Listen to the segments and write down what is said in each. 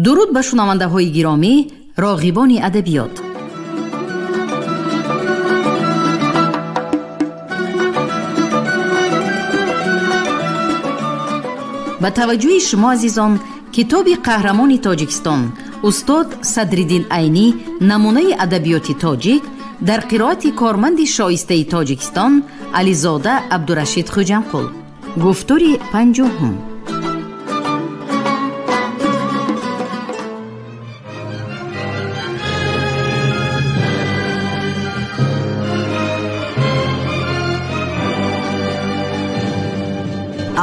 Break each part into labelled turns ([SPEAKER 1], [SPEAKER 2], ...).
[SPEAKER 1] Дуруд ба шунавандаҳои гиромӣ, роғибони адабиёт. Ба таваҷҷӯҳи шумо азизон, китоби қаҳрамони Тоҷикистон устод Садриддин Айнӣ намунаи адабиёти тоҷик дар қироати корманди шоистаи Тоҷикистон Ализода Абдурашид Хуҷамқул. Гуфтори панҷоҳум.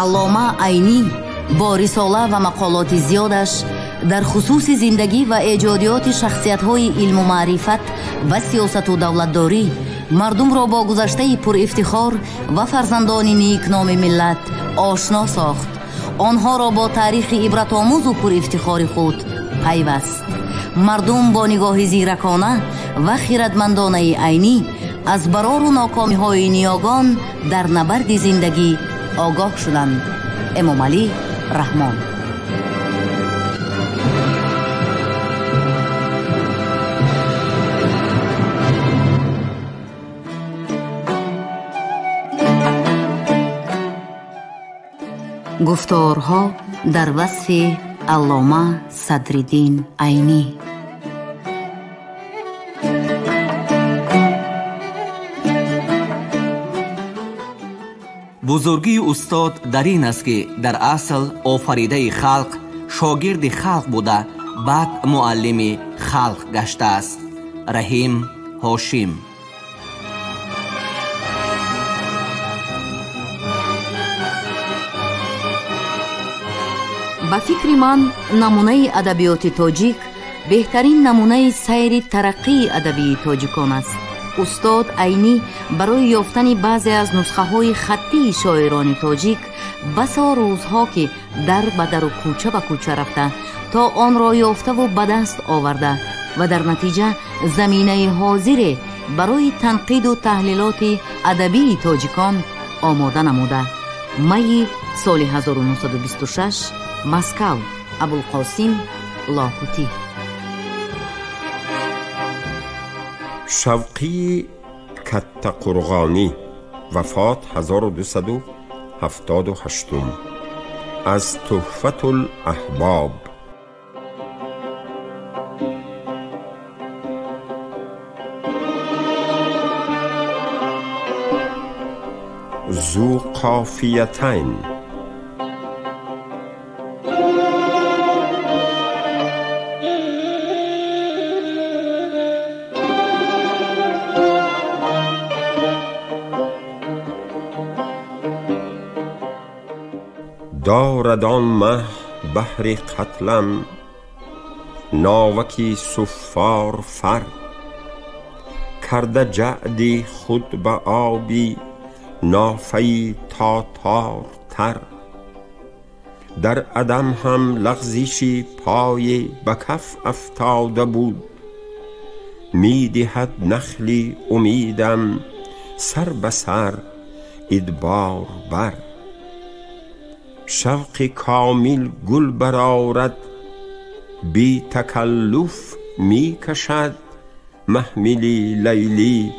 [SPEAKER 2] Аллома Айнӣ бо рисола ва мақолоти зиёдаш дар хусуси зиндагӣ ва эҷодиёти шахсиятҳои илму маърифат ва сиёсату давлатдорӣ мардумро бо гузаштаи пурэфтихор ва фарзандони никноми миллат ошно сохт, онҳоро бо таърихи ибратомӯзу пурэфтихори худ пайваст. Мардум бо нигоҳи зиракона ва хиратмандонаи Айнӣ аз барору нокомиҳои ниёгон дар набарди зиндагӣ огоҳ шуданд. Эмомалӣ Раҳмон. Гуфторҳо дар васфи Аллома Садриддин Айнӣ.
[SPEAKER 3] Бузургии устод дар ин аст, ки дар асл офаридаи халқ, шогирди халқ буда, баъд муаллими халқ гаштааст. Раҳим Ҳошим.
[SPEAKER 2] Ба фикри ман, намунаи адабиёти тоҷик беҳтарин намунаи сайри тараққии адабии тоҷикон аст. Устод Айнӣ барои ёфтани баъзе аз нусхаҳои хаттии шоирони тоҷик басо рӯзҳо, ки дар ба дару кӯча ба кӯча рафта, то онро ёфтаву ба даст оварда ва дар натиҷа заминаи ҳозире барои танқиду таҳлилоти адабии тоҷикон омода намуда. Майи соли 1926, Москав, Абулқосим Лоҳутӣ.
[SPEAKER 4] Шавқии Каттақурғонӣ, вафот 1278, аз Туҳфатул-аҳбоб. Зу қофиятайн. دارد آن مه بهر قتلم ناوکی صفار فر، کرده جعدی خود به آبی نافه‌ای تا تار تر. در عدم هم لغزشی پای به کف افتاده بود، می دهد نخلی امیدم سر به سر ادبار بر. شوق کامل گل برآرد بی تکلف می کشد محملی لیلی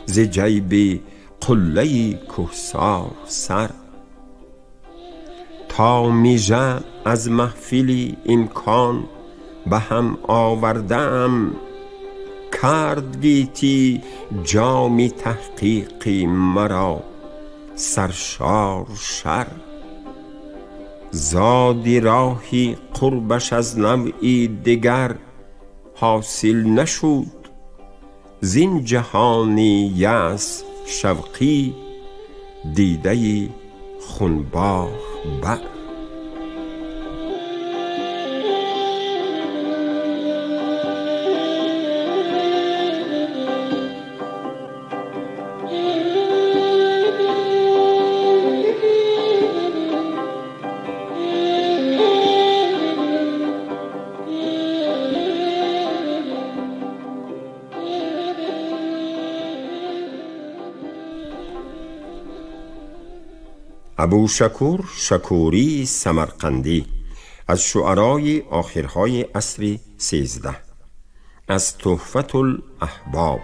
[SPEAKER 4] ز جیب قله کوهسار سر. تا میژه از محفل امکان به هم آورده ام، کرد گیتی جام تحقیق مرا سرشار شر. زادی راهی قربش از نوعی دگر حاصل نشد، زین جهانی یأس شوقی دیده خونبار بر. Абу Шакур Шакурии Самарқандӣ از شعرای آخرهای عصر 13، از تحفة الاحباب.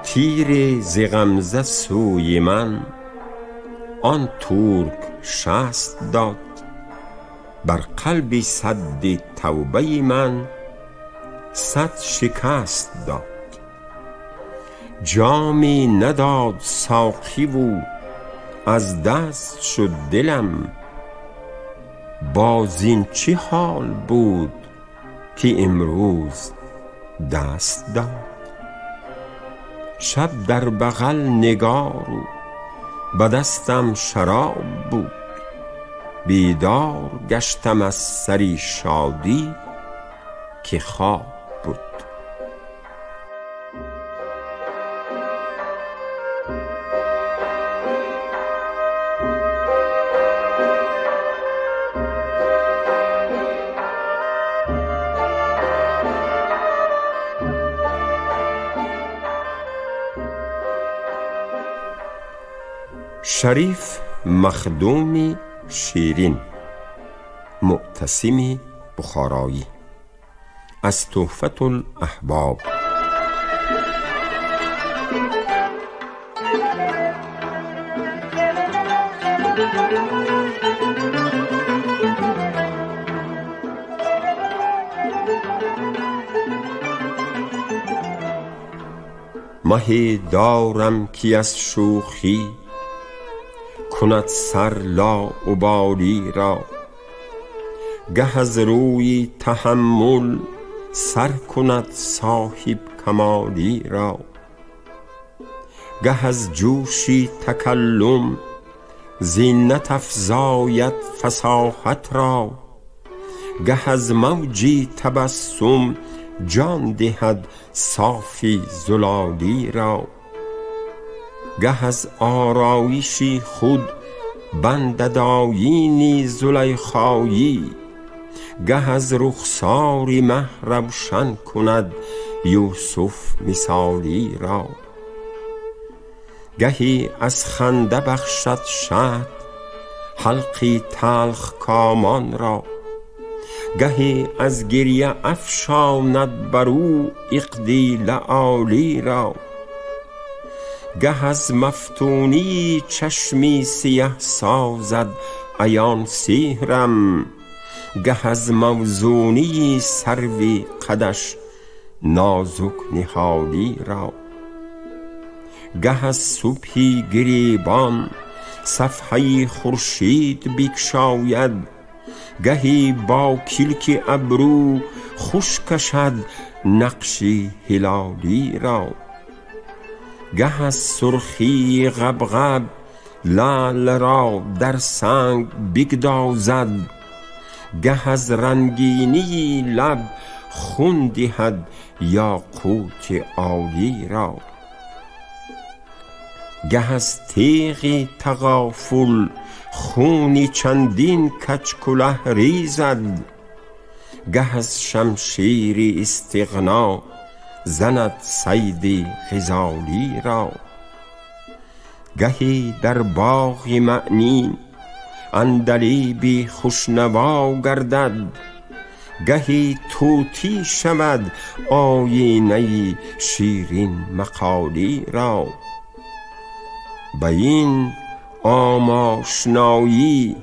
[SPEAKER 4] تیر ز غمزه سوی من آن ترک شست داد، بر قلب سد توبه من صد شکست داد. جامی نداد ساقی و از دست شد دلم، باز این چه حال بود که امروز دست داد. شب در بغل نگار و به دستم شراب بود، بیدار گشتم از سری شادی که خواب بود. شریف مخدوم شیرین، معتصم بخارایی، از تحفة الاحباب. مهی دارم که از شوخی کند سر لاابالی را، گه از روی تحمل سر کند صاحب کمالی را، گه از جوشی تکلم زینت افزاید فصاحت را، گه از موجی تبسم جان دهد صافی زلالی را، گه از آرایشی خود بندد آیینی زلیخایی، گه از رخسار مه روشن کند یوسف مثالی را، گهی از خنده بخشد شهد حلقی تلخ کامان را، گهی از گریه افشاند بر او عقدی لآلی را، گه از مفتونی چشمی سیه سازد عیان سحرم، گه از موزونی سروی قدش نازک نهالی را، گه از صبحی گریبان صفحه خورشید بکشاید، گهی با کلک ابرو خوش کشد نقشی هلالی را، گه از سرخی غبغب لعل را در سنگ بگدازد، گه از رنگینی لب خون دهد یاقوت عالی را، گه از تیغ تغافل خونی چندین کج کله ریزد، گه از شمشیر استغنا زند صید غزالی را، گهی در باغ معنی عندلیبی خوشنوا گردد، گهی طوطی شود آیینه شیرین مقالی را. به این آماشنایی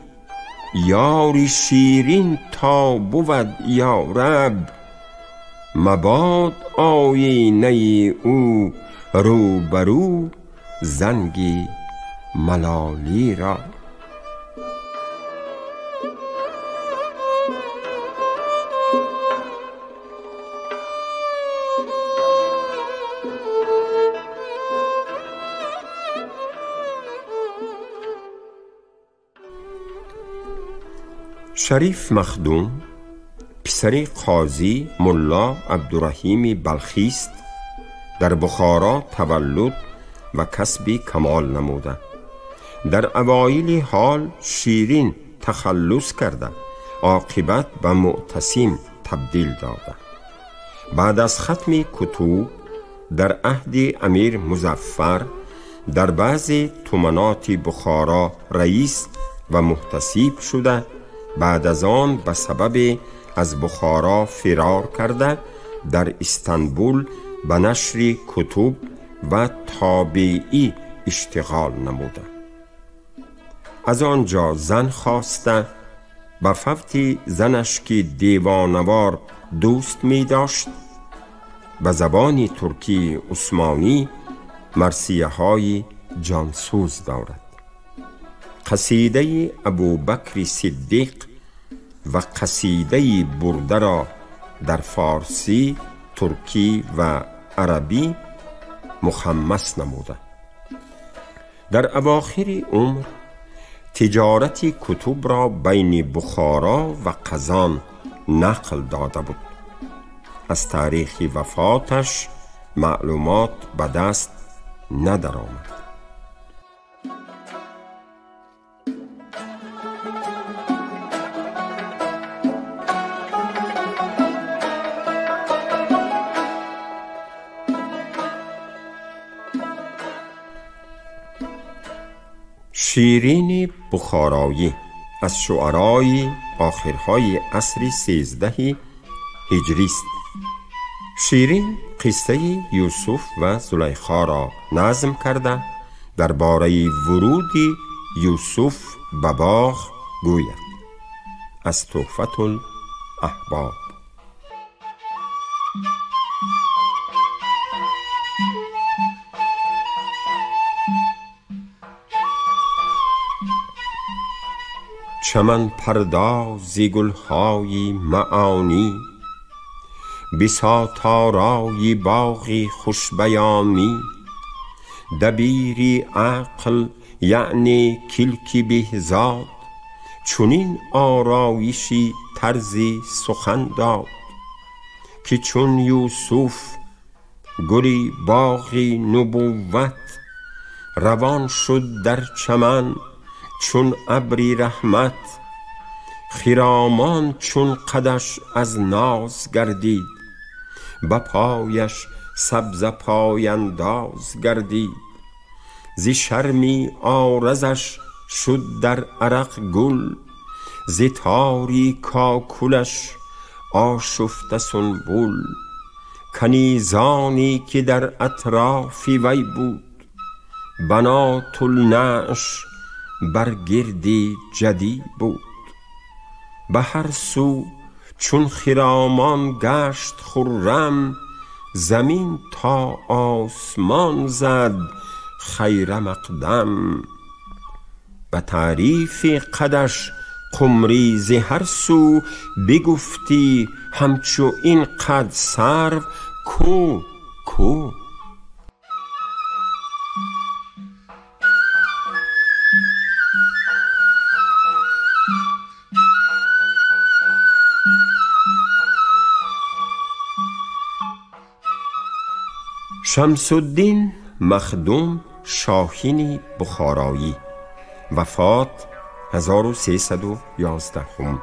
[SPEAKER 4] یاری شیرین تا بود یارب، مباد آیینه او روبرو زنگی ملالی را. شریف مخدوم پسر قاضی ملا عبدالرحیم بلخی است дар Бухоро таваллуд ва касби камол намуда. Дар авоили ҳол Ширин тахаллус карда, оқибат ба Муътасим табдил дода. Баъд аз хатми кутуб дар аҳди Амир Музаффар дар баъзе туманоти Бухоро раис ва муҳтасиб шуда, баъд аз он ба сабаби аз Бухоро фирор карда дар Истанбул ба нашри кутуб ва тобеӣ иштиғол намуда. Аз он ҷо зан хоста, ба фавти занаш ки девонавор дӯст медошт, ба забони туркии усмонӣ марсияҳои ҷонсӯз дорад. Қасидаи Абубакри Сиддиқ ва қасидаи Бурдаро дар форсӣ, туркӣ ва арабӣ мухаммас намуда. Дар авохири умр тиҷорати кутубро байни Бухоро ва Қазон нақл дода буд. Аз таърихи вафоташ маълумот ба даст надаромад. شیرین بخارایی از شعرای آخرهای عصر 13 هجری است. شیرین قصه یوسف و زلیخا را نظم کرده درباره ورود یوسف به باغ گوید. از تحفة الاحباب. چمن پردازی گلهای معانی، بساط آرای باغی خوشبیانی، دبیری عقل یعنی کلک بهزاد، چنین آرایشی طرزی سخن داد، که چون یوسف گلی باغی نبوت، روان شد در چمن چون ابری رحمت، خرامان چون قدش از ناز گردید، به پایش سبز پاینداز گردید، ز شرمی عارضش شد در عرق گل، ز تاری کاکلش آشفته سنبل، کنیزانی که در اطراف وی بود، بنات النعش بر گرد جدی بود، به هر سو چون خرامان گشت خرم، زمین تا آسمان زد خیر مقدم، به تعریف قدش قمری ز هر سو، بگفتی همچو این قد سرو کو کو. شمس الدین مخدوم شاهین بخارایی، وفات 1311،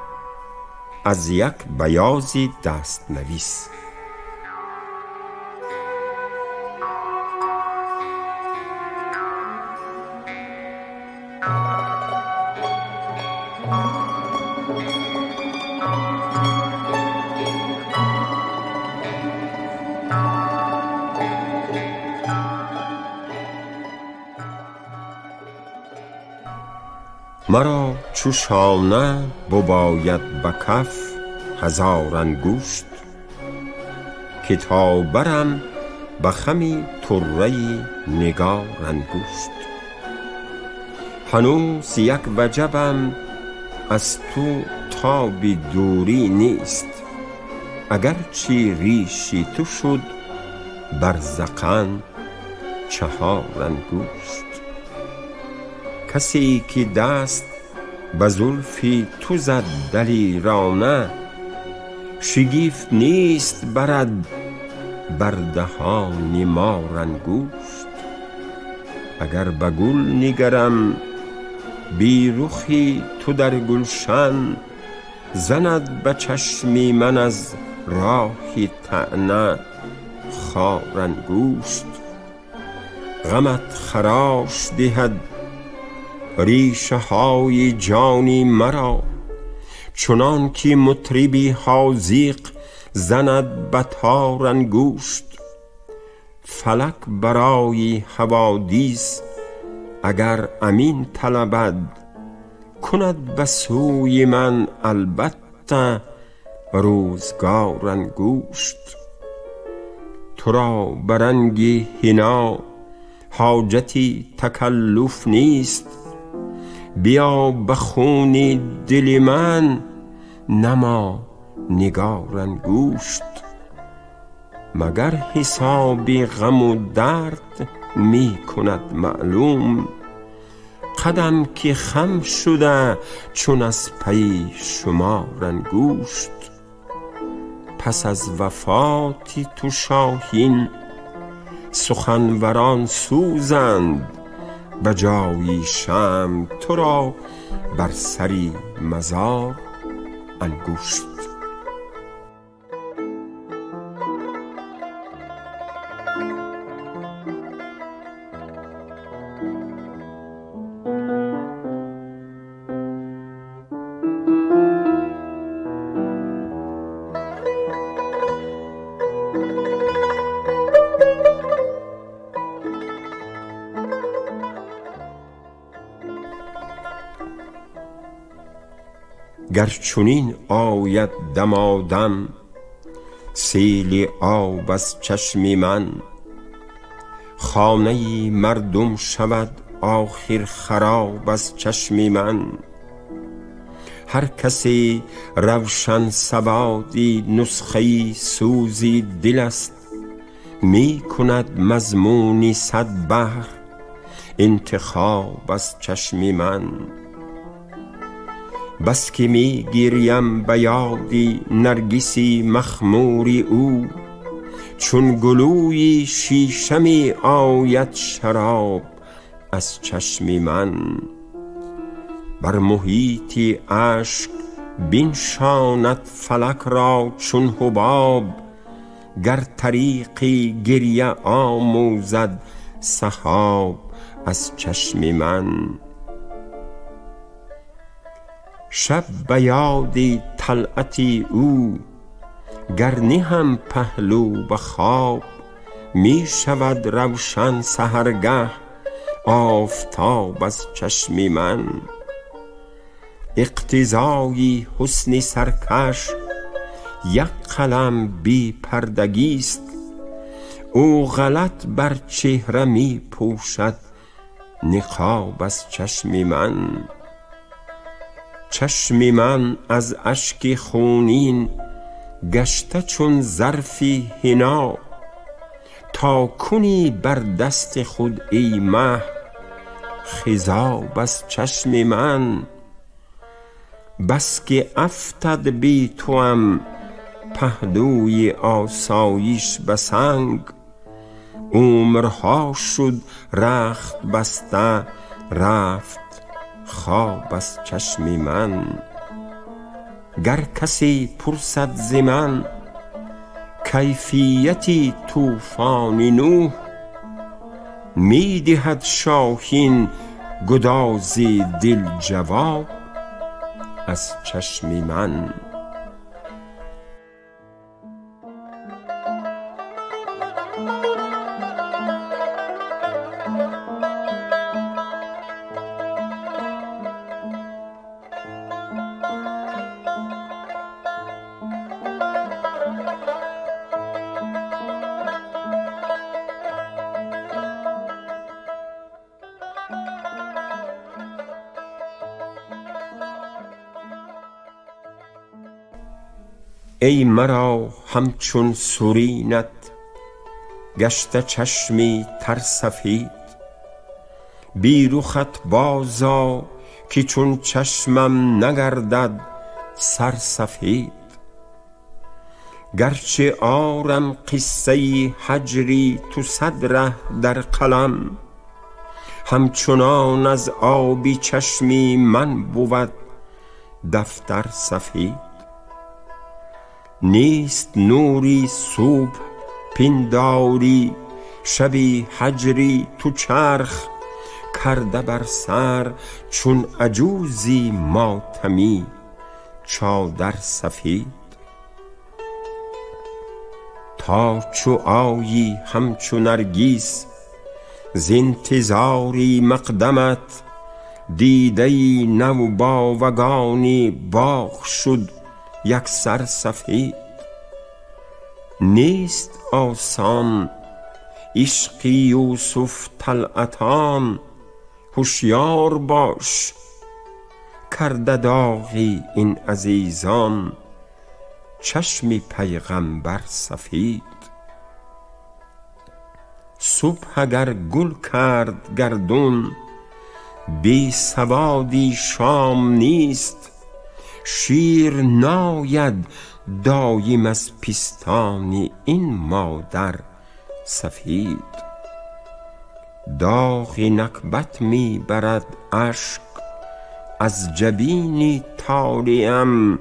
[SPEAKER 4] از یک بیاض دستنویس. مرا چو شانه بباید به کف هزار انگشت، که تا برم به خم طره نگار انگشت. هنوز یک وجبم از تو تاب دوری نیست، اگرچه ریشی تو شد بر ذقن چهار انگشت. کسی که دست به زلفی تو زد دلیرانه، شگفت نیست برد بر دهان مار انگشت. اگر به گل نگرم بی رخی تو در گلشن، زند به چشمی من از راه طعنه خار انگشت. غمت خراش دهد ریشه های جانی مرا، چنان که مطربی حاذق زند به تار انگشت. فلک برای حوادث اگر امین طلبد، کند به سوی من البته روزگار انگشت. تو را به رنگ حنا حاجتی تکلف نیست، بیا به خون دل من نما نگار انگشت. مگر حساب غم و درد می کند معلوم، قدم که خم شده چون از پی شمار انگشت. پس از وفات تو شاهین سخنوران سوزند، به جای شمع تو را بر سری مزار انگشت. گر چنین آید دمادم سیل آب از چشم من، خانه مردم شود آخر خراب از چشم من. هر کسی روشن سوادی نسخه سوزی دل است، می کند مضمونی صد بحر انتخاب از چشم من. بس که می گریم به یادی نرگسی مخموری او، چون گلوی شیشه می آید شراب از چشم من. بر محیط اشک بنشاند فلک را چون حباب، گر طریقی گریه آموزد سحاب از چشم من. شب به یاد طلعت او گر نهم پهلو به خواب، می شود روشن سحرگه آفتاب از چشم من. اقتضای حسن سرکش یک قلم بی پردگیست، او غلط بر چهره می پوشد نقاب از چشم من. چشم من از اشک خونین گشته چون ظرف حنا، تا کنی بر دست خود ای مه خضاب از چشم من. بس که افتد بی توام پهلوی آسایش به سنگ، عمرها شد رخت بسته رفت خواب از چشم من. گر کسی پرسد ز من کیفیت طوفان نوح، می دهد شاهین گداز دل جواب از چشم من. ای مرا همچون سرینت گشته چشمی تر سفید، بی رخت بازآ که چون چشمم نگردد سر سفید. گرچه آرم قصه هجری تو صد ره در قلم، همچنان از آبی چشمی من بود دفتر سفید. نیست نوری صبح پنداری، شبی هجری تو چرخ کرده بر سر چون عجوزی ماتمی چادر سفید. تا چو آیی همچو نرگیس ز انتظاری مقدمت، دیده نوباوگانی باغ شد یک سر سفید. نیست آسان عشق یوسف طلعتان، هوشیار باش کرده داغی این عزیزان چشم پیغمبر سفید. صبح اگر گل کرد گردون بی سوادی شام نیست، شیر ناید دایم از پستان این مادر سفید. داغ نکبت می برد اشک از جبین طالعم،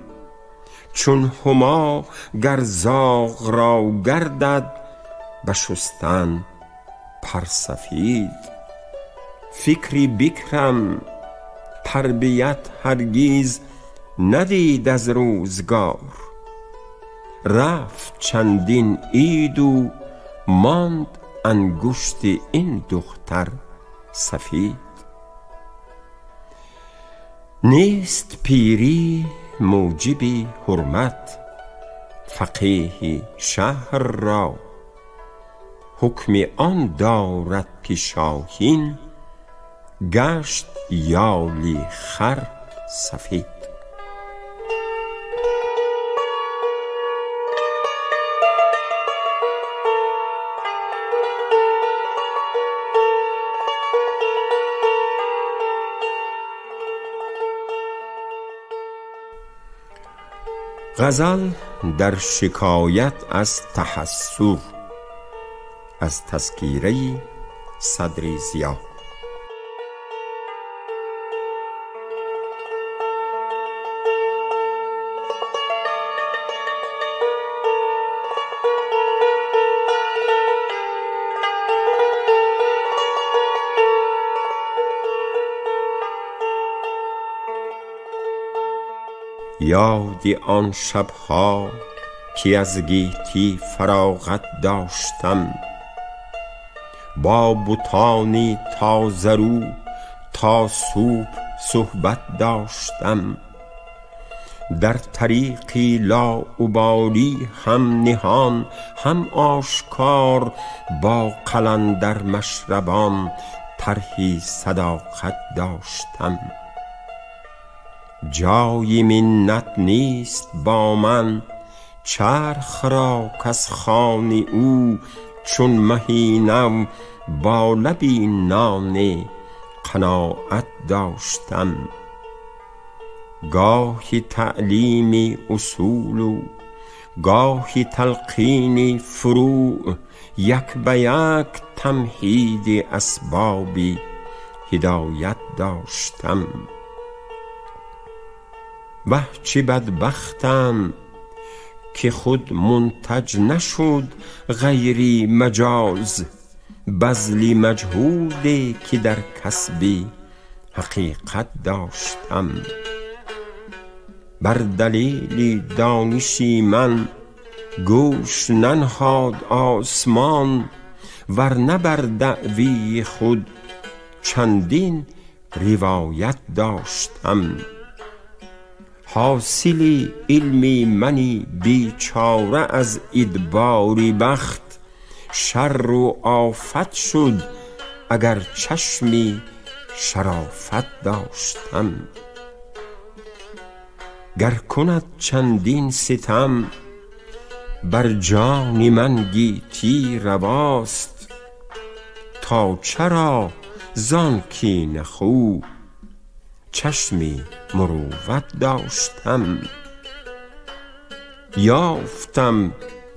[SPEAKER 4] چون هما گر زاغ را گردد به شستن پر سفید. فکری بکرم تربیت هرگیز ندید از روزگار، رفت چندین عید و ماند انگشت این دختر سفید. نیست پیری موجب حرمت فقیه شهر را، حکم آن دارد که شاهین گشت یالی خر سفید. غزل در شکایت از تحسر، از تذکیره صدر ضیا. یاد آن شبها که از گیتی فراغت داشتم، با بتانی تازه رو تا صبح صحبت داشتم. در طریقی لاابالی هم نهان هم آشکار، با قلندر مشربان طرحی صداقت داشتم. جای منت نیست با من چرخ را کز خوان او، چون مهی نو با لبی نان قناعت داشتم. گاهی تعلیم اصول و گاهی تلقین فروع، یک به یک تمهید اسباب هدایت داشتم. وه چه بدبختم که خود منتج نشد غیری مجاز، بذل مجهودی که در کسب حقیقت داشتم. بر دلیل دانشی من گوش ننهاد آسمان، ورنه بر دعوی خود چندین روایت داشتم. حاصل علم منی بیچاره از ادبار بخت، شر و آفت شد اگر چشمی شرافت داشتم. گر کند چندین ستم بر جان من گیتی رواست، تا چرا زان کینه خو چشمی مروت داشتم. یافتم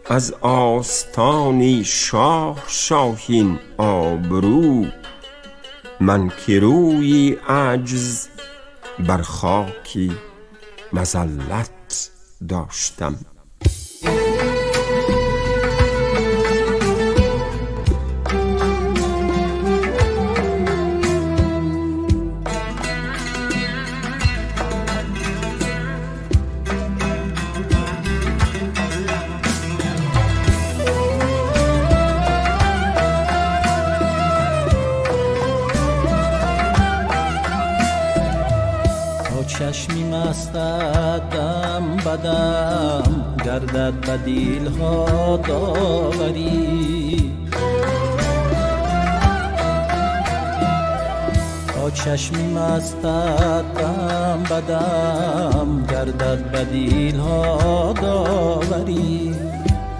[SPEAKER 4] از آستانی شاه شاهین آبرو، من که روی عجز بر خاکی مذلت داشتم.
[SPEAKER 5] چشمی مستدم بدم گردد به دلها داوری، تا چشمی مستدم بدم گردد به دلها داوری.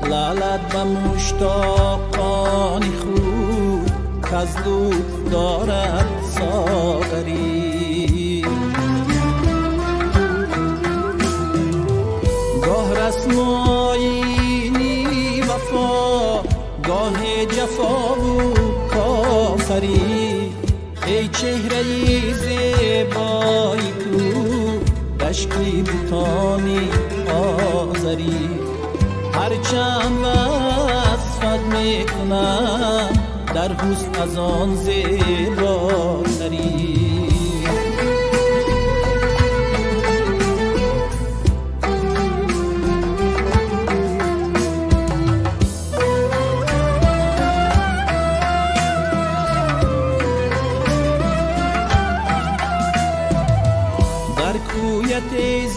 [SPEAKER 5] لعلت به مشتاقان خود کز لطف دارد ساغری. گاه رسم آیینی وفا گاه جفا و کافری، ای چهره زیبای تو رشکی بتانی آذری. هرچند وصفت میکنم در حسن از آن زیباتری.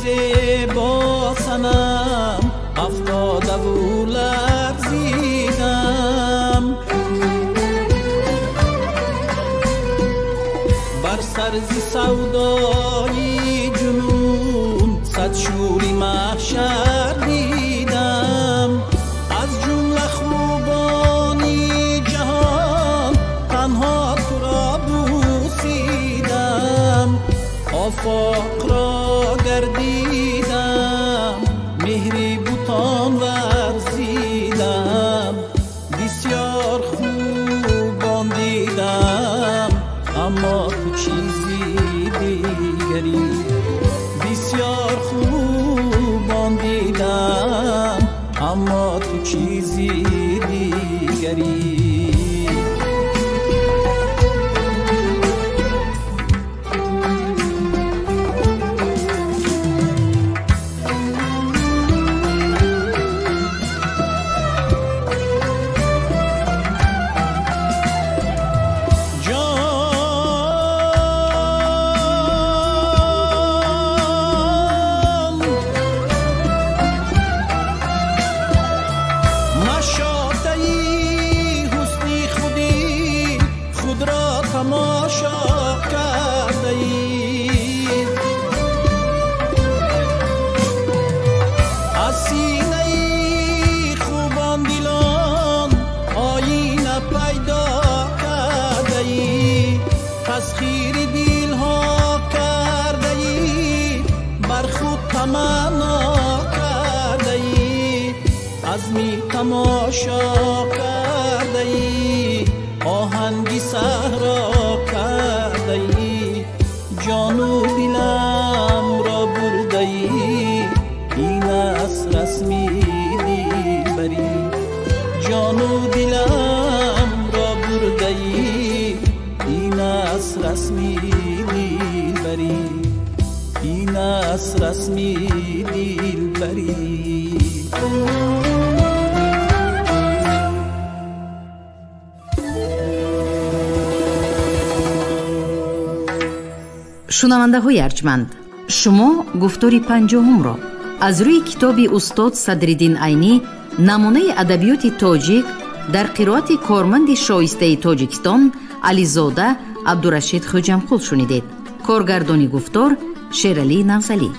[SPEAKER 5] زیبا صنم افتاده و لرزیدم، بر سر ز سودای جنون صد شوری محشر دیدم. از جمله خوبانی جهان تنها تو را بوسیدم، آفاق را گردیدم مهری بوتان ورزیدم. بسیار خوبان دیدم اما تو چیزی دیگری، بسیار خوبان دیدم اما تو چیزی دیگری. تماشا کرده ای آهنگی صحرا کرده ای، جان و دلم را برده ای این است رسمی دلبری. جان و دلم را برده ای این است رسمی دلبری، این است رسمی دلبری.
[SPEAKER 1] Шунавандаҳои арҷманд, шумо гуфтори панҷоҳумро аз рӯи китоби устод Садриддин Айнӣ намунаи адабиёти тоҷик дар қироати корманди шоистаи Тоҷикистон Ализода Абдурашид Хӯҷамқул шунидед. Коргардони гуфтор Шералӣ Навзалӣ.